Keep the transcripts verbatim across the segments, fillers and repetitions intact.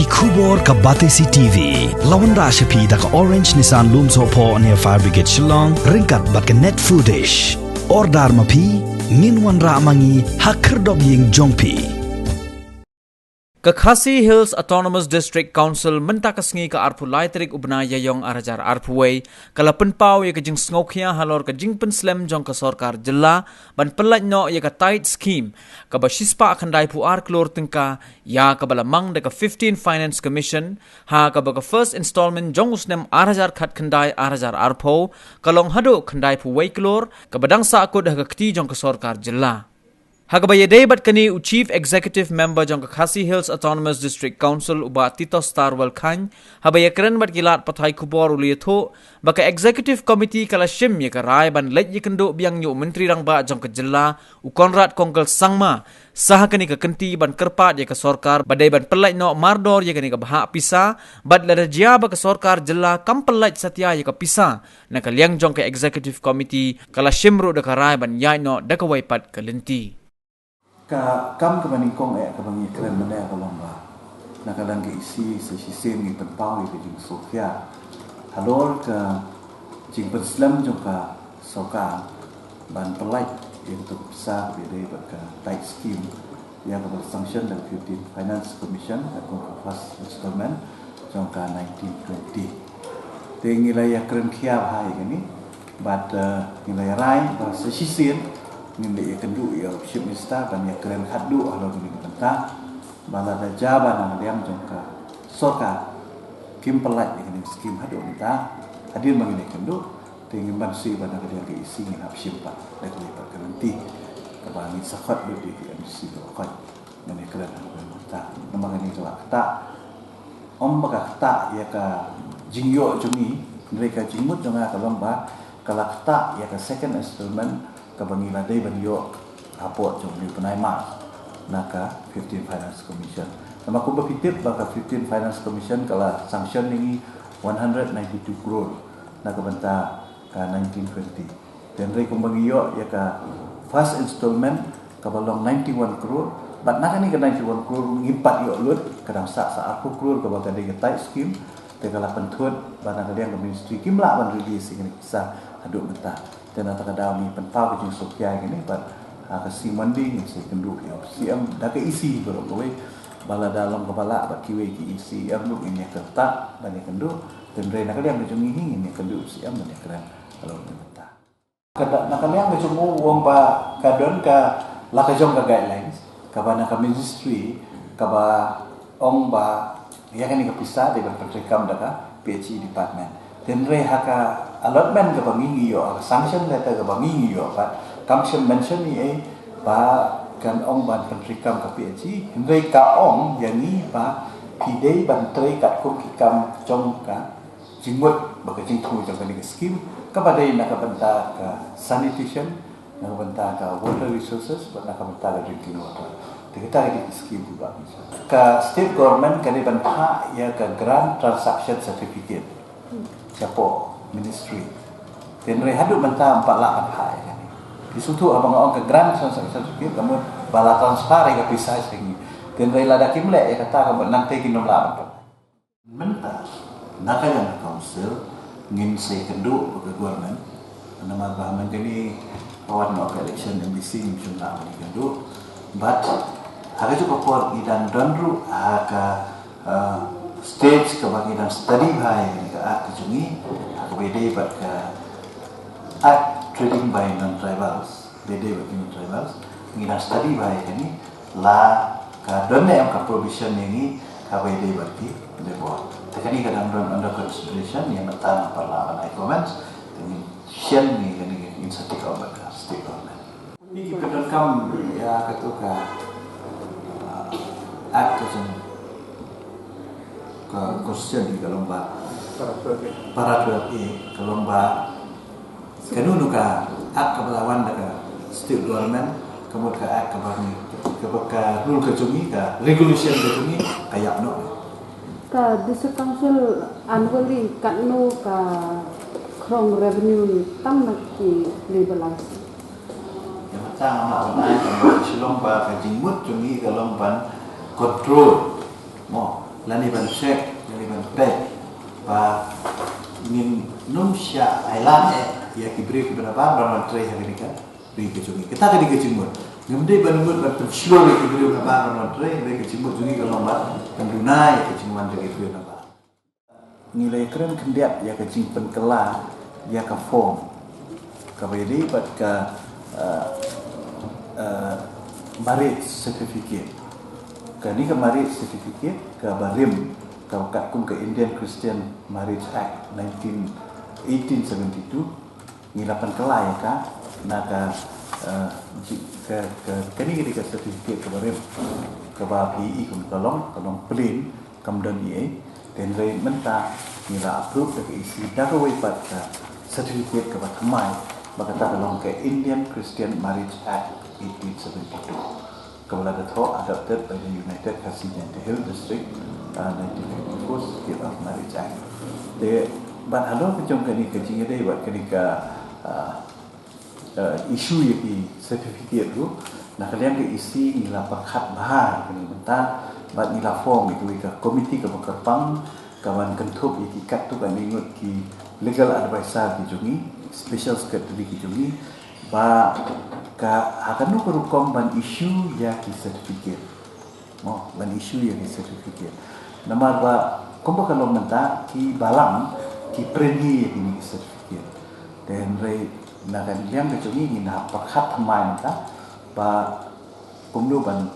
Khubor ka Batesi T V. La wanrah sha phi da ka Orange Nissan Lumsohphoh near Fire Brigade Shillong, ryngkat bad ka Net Foodish. Order ma phi, ngin wanrah ma ngi ha khyrdop ïing jong phi. Ka Khasi Hills Autonomous District Council mynta ka sngi ka arphew lai tarik u bnai Ïaïong ar hajar arphew wei, ka la pynpaw ïa ka jingsngewkhia halor ka jingpynslem jong ka sorkar jylla ban pyllait noh ïa ka tithe scheme, kaba shispah khyndai phew ar klur tyngka, ïa kaba la mang da ka fifteen Finance Commission, ha kaba ka first installment jong u snem ar hajar khatkhyndai ar hajar arphew ka long haduh khyndai phew wei klur, kaba dang sahkut ha ka kti jong ka sorkar jylla. Ha kaba ïadei bad kane, u Chief Executive Member jong ka Khasi Hills Autonomous District Council, u Bah Titosstarwell Chyne, haba ïakren bad ki lad pathai khubor, u la ïathuh ba ka Executive Committee ka la shim ïa ka rai ban leit ïakynduh biang ïa u Myntri Rangbah jong ka jylla, u Conrad Kongkal Sangma, sha kane ka kynti ban kyrpad ïa ka sorkar ba dei ban pyllait noh mardor ïa kane ka bhah pisa, bad lada jia ba ka sorkar jylla kam pyllait satia ïa ka pisa, na ka liang jong ka Executive Committee ka la shim ruh da ka rai ban ïaid noh da kawei pat ka lynti. Ka kam kaba nyngkong eh kaba ngi kren mynne ka long ba na ka liang ka E C sa shisien ngi pynpaw ïa ka jingsngewkhia halor ka jingpynslem jong ka sorkar ban pyllait ïa ka pisa kaba ïadei bad ka tithe scheme, ïa kaba la sanction da ka fifteen Finance Commission, ka kum ka first installment jong ka nineteen twenty. Te ngi la ïakren khia bha ïa kane, bad, eh, ngi la ïarai ba sa shisien ngin da ïakynduh ïa u Chief Minister ban ïakren khatduh halor kane ka bynta, ba lada jia ba na ka liang jong ka sorkar kim pyllait ïa kane ka scheme haduh mynta, hadien ba ngin ïakynduh, te ngin ban shu ba na ka liang ka E C ngin hap shim pat da kawei pat ka lynti, kaba ngin sa khot lut ïa ki M D C kaba koit. Ngan ïakren ha kaba mynta. Namar kane ka la ktah. Ym ba ka ktah ïa ka jingïoh jong ngi, hynrei ka jingmut jong nga ka long ba ka la ktah ïa ka second installment kaba ngi la dei ban ïoh hapoh jong u bnai March na ka fifteen Finance Commission. Namar kumba phi tip ba ka fifteen Finance Commission ka la sanction ïa ngi one hundred ninety-two crore na ka bynta ka nineteen twenty. Te hynrei kumba ngi ïoh ïa ka first installment kaba long ninety-one crore, bad na kane ka ninety-one crore ngim pat ïoh lut, ka dang sah sa arphew crore kaba ka dei ka tithe scheme, te ka la pynthut ba na ka liang ka ministry kim lah ban release ïa kane ka pisa haduh mynta. Te na kata ka daw ngi pynpaw ka jingsngewkhia ïa kane, bad ha ka sngi Monday ngin sa ïakynduh ïa u C M da ka E C baroh kawei, ba lada long kaba lah bad kiwei ki E C ruh ngin ïakynduh, ban ïakynduh. Te hynrei na ka liang ka jong ngi hi ngin ïakynduh ïa u C M ban ïakren halor kane ka bynta. Ka da, na ka liang ka jong u, u ong ba ka don ka la ka jong ka guidelines kaba na ka ministry kaba ong ba ïa kane ka pisa dei ban pyntreikam da ka P H E department. Te hynrei ha ka allotment kaba ngi ngi ïoh, ha ka sanction letter kaba ngi ngi ïoh pat, kam shym mention ei ei ba kan ong ban pyntreikam ka P H E, hynrei ka ong ïa ngi ba phi dei ban trei katkum ki kam jong ka jingmut bad ka jingthmu jong kane ka scheme, kaba dei na ka bynta ka sanitation, na ka bynta ka water resources, bad na ka bynta ka drinking water. Te kita ki dei ki scheme kiba, ka state government ka dei ban phah ïa ka grant transaction certificate shapoh ministry. Te hynrei haduh mynta ym pat lah ban phah ïa kane. Ki sngewthuh haba nga ong ka grant transaction certificate, ka mut ba la transfer ïa ka pisa sha ngi. Te hynrei lada kim leh ïa kata, ka mut nangta kin ym lah ban phah. Mynta na ka liang ka council ngin sa ïakynduh bad ka government. Namar ba mynta kane ka wan noh ka election M D C, ngim shym lah ban ïakynduh. But ha kajuh ka por ngi dang don ruh ha ka, uh, stage kaba ngi dang study bha ïa kane ka act ka jong ngi, ha kaba ïadei bad ka Act Trading by Non-Tribals, ba ïadei bad ki non-tribals. Ngi dang study bha ïa kane, la ka don ne em ka provision ïa ngi kaba ïadei bad ki labour. Te kane ka dang don under consideration, ïa mynta ngam pat lah ban ai comments, te ngin shen, ngi kane ngin sa take up bad ka state government. Ngi ki pyndonkam ïa kato ka, ah, act ka jong ka constitution ka long ba para twelve A ka long ba kano kano ka act kaba la wan da ka state government, ka mut ka act kaba ngi, kaba ka rule ka jong ngi, ka regulation ka jong ngi ka ïap noh. Ka District Council annually katno ka khrong revenue tang na ki labour license? Ïa mynta ngam lah ban ai, ka mut ka long ba ka jingmut jong ngi ka long ban control, mo, Lane ban check, lane ban peit ba ngin nym shah ai lang eh ïa ki briew kiba nabar ban wan trei ha kane ka ri ka jong ngi. Kata ka dei ka jingmut. Ngim dei ban mut ban pynshlur ïa ki briew nabar ban wan trei, hynrei ka jingmut jong ngi ka long ban pynduna ïa ka jingwan jong ki briew nabar. Ngi la ïakren khyndiat ïa ka jingpynkylla ïa ka form kaba ïadei bad ka, eh, eh, marriage certificate. Kane ka marriage certificate kaba rim, kaba katkum ka Indian Christian Marriage Act nineteen, eighteen seventy-two, ngi la pynkylla ïa ka na ka, eh, ji-, ka, ka, kane ka dei ka certificate kaba rim, kaba phi i kum ka long, ka long plain, kam don ei ei. Te hynrei mynta ngi la approve da ka E C da kawei pat ka certificate kaba thymmai, ba kata ka long ka Indian Christian Marriage Act eighteen seventy-two, kaba la da thoh, adopted by the United Khasi Jaintia Hills District, uh, nineteen fifty-four Certificate of Marriage Act. Te bad halor ka jong kane ka jingïadei bad kane ka, uh, uh, issue ïa ki certificate ruh, na ka liang ka E C ngi la pyrkhat bha ïa kane mynta, bad ngi la form ïa kawei ka committee kaba kyrpang, kaban kynthup ïa ki katto katne ngut ki legal advisor ki jong ngi, special secretary ki jong ngi, ba ka, ha kano ka rukom ban issue ïa ki certificate. Mo, ban issue ïa ki certificate. Namar ba kumba ka long mynta, ki balang ki print hi ïa kine ki certificate. Te hynrei na ka liang ka jong ngi, ngi na pyrkhat thymmai mynta ba kumno ban,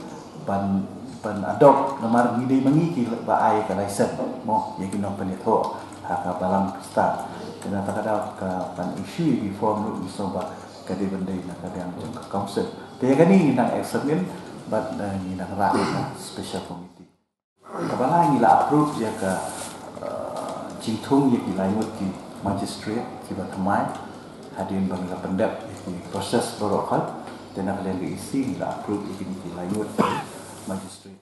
ban, ban adopt, namar ngi dei ma ngi kiba ai ka license, mo, ïa ki nongpynïathoh ha ka balang stad. Te na kata ka daw, ka ban issue ïa ki form ruh ngi sngew ba ka dei ban dei na ka liang jong ka council. Te ïa kane ngi nang examine bad, eh, ngi nang rah ïa ka special committee. Kaba lai ngi la approve ïa ka, eh, jingthung ïa ki lai ngut ki magistrate kiba thymmai, hadien ba ngi la pyndep ïa ki process baroh khoit. Te na ka liang ka E C ngi la approve ïa kine ki lai ngut ki magistrate.